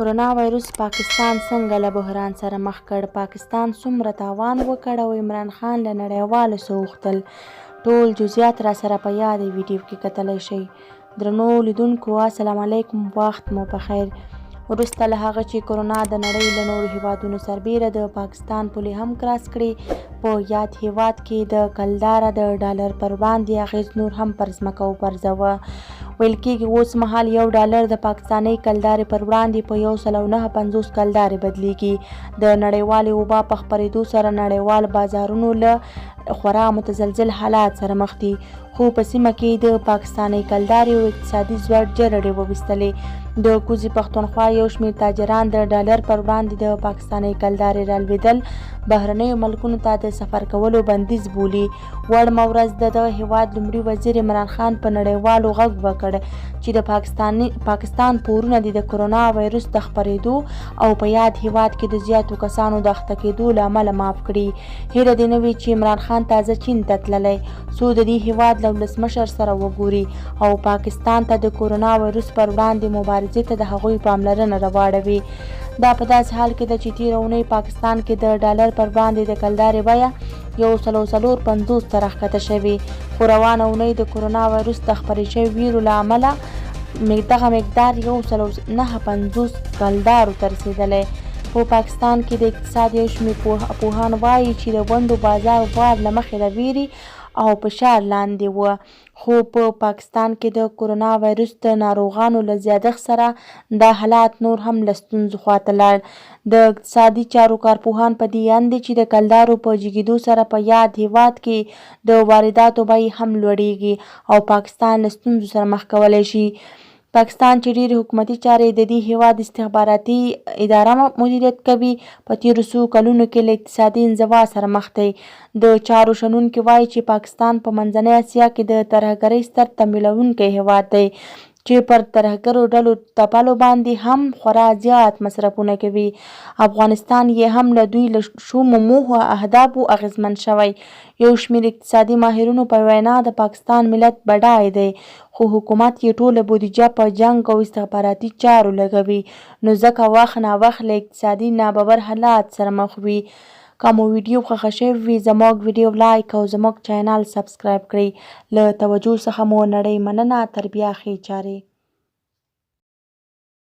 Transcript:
کرونا وایروس پاکستان څنګه له بحران سره مخ کړ؟ پاکستان څومره تاوان وکړ او عمران خان له نړیوالو څه وغوښتل؟ ټول جزیات راسره په یادې ویډیو کې کتلی شئ. درنو لیدونکو السلام علیکم، وخت مو په خیر. وروسته له هغه چې کرونا د نړۍ له نورو هیوادونو سربیره د پاکستان پولې هم کراس کړې، په یاد هیواد کې د کلداره د ډالر پر وړاندې اغیز نور هم پر ځمکه وپرځوه. ویل کېږي اوس مهال یو ډالر د پاکستانۍ کلدارې پر وړاندې په 159 کلدارې بدلیږي. د نړیوالې وبا په خپرېدو سره نړیوال بازارونو له خورا متزلزل حالات سره مخ دي، خو په سیمه کې د پاکستانۍ کلدارې او اقتصادي ځوړ جرړې وویستلې. د کوزې پښتونخوا یو شمېر تاجران د ډالر پر وړاندې د پاکستانۍ کلدارې رالوېدل بهرنیو ملکونو ته د سفر کولو بندیز بولي. وړمه ورځ د دغه هېواد لومړي وزیر عمران خان په نړیوالو غږ وکړ چې د پاکستان پورونه دې د کرونا وایروس د خپرېدو او په یاد هېواد کې د زیاتو کسانو د اخته کېدو له امله معاف کړي. هېره دې نه وي چې عمران خان تازه چین ته تللی څو د دې هېواد له ولسمشر سره وګوري او پاکستان ته د کرونا وایروس پر وړاندې مبارزې ته د هغوی پاملرنه راواړوي. دا په داسې حال کې ده چې تېره اونۍ پاکستان کې د ډالر پر وړاندې د کلدارې بیه 154 ته راښکته شوې، خو روانه اونۍ د کرونا وایروس د خپرې شوې ویرو له امله دغه مقدار 159 کلدارو ته رسېدلی. په پاکستان کې د اقتصاد یو شمېر پوهان وايي چې د ونډو بازار وار له مخې د ویرې او فشار لاندې و، خو په پاکستان کې د کرونا وایروس د ناروغانو له زیادښت سره دا حالات نور هم له ستونزو خواته لاړ. د اقتصادي چارو کارپوهان په دې اند دي چې د کلدارو په جګېدو سره په یاد هېواد کې د وارداتو بیې هم لوړېږي او پاکستان له ستونزو سره مخ کولی شي. پاکستان چې ډېرې حکومتي چارې د دې هېواد استخباراتي اداره مدیریت کوي، په تېرو څو کلونو کې له اقتصادي انزوا سره مخ دی. د چارو شنونکي وايي چې پاکستان په منځنۍ اسیا کې د ترهګرۍ ستر تمویلوونکی هېواد دی چې پر ترهګرو ډلو تپلو باندې هم خورا زیات مصرفونه کوي. افغانستان یې هم له دوی له شومو موخو اهدافو اغېزمن شوی. یو شمېر اقتصادي ماهرینو په وینا د پاکستان ملت بډای دی، خو حکومت یې ټوله بودیجه په جنګ او استخباراتي چارو لګوي، نو ځکه وخت ناوخت له اقتصادي ناببر حالات سره مخ وي. که مو ویډیو خوښه شوې وي زموږ ویډیو لایک او زموږ چینل سبسکرایب کړئ. له توجه څخه مو نړۍ مننه تر بیا ښې چارې.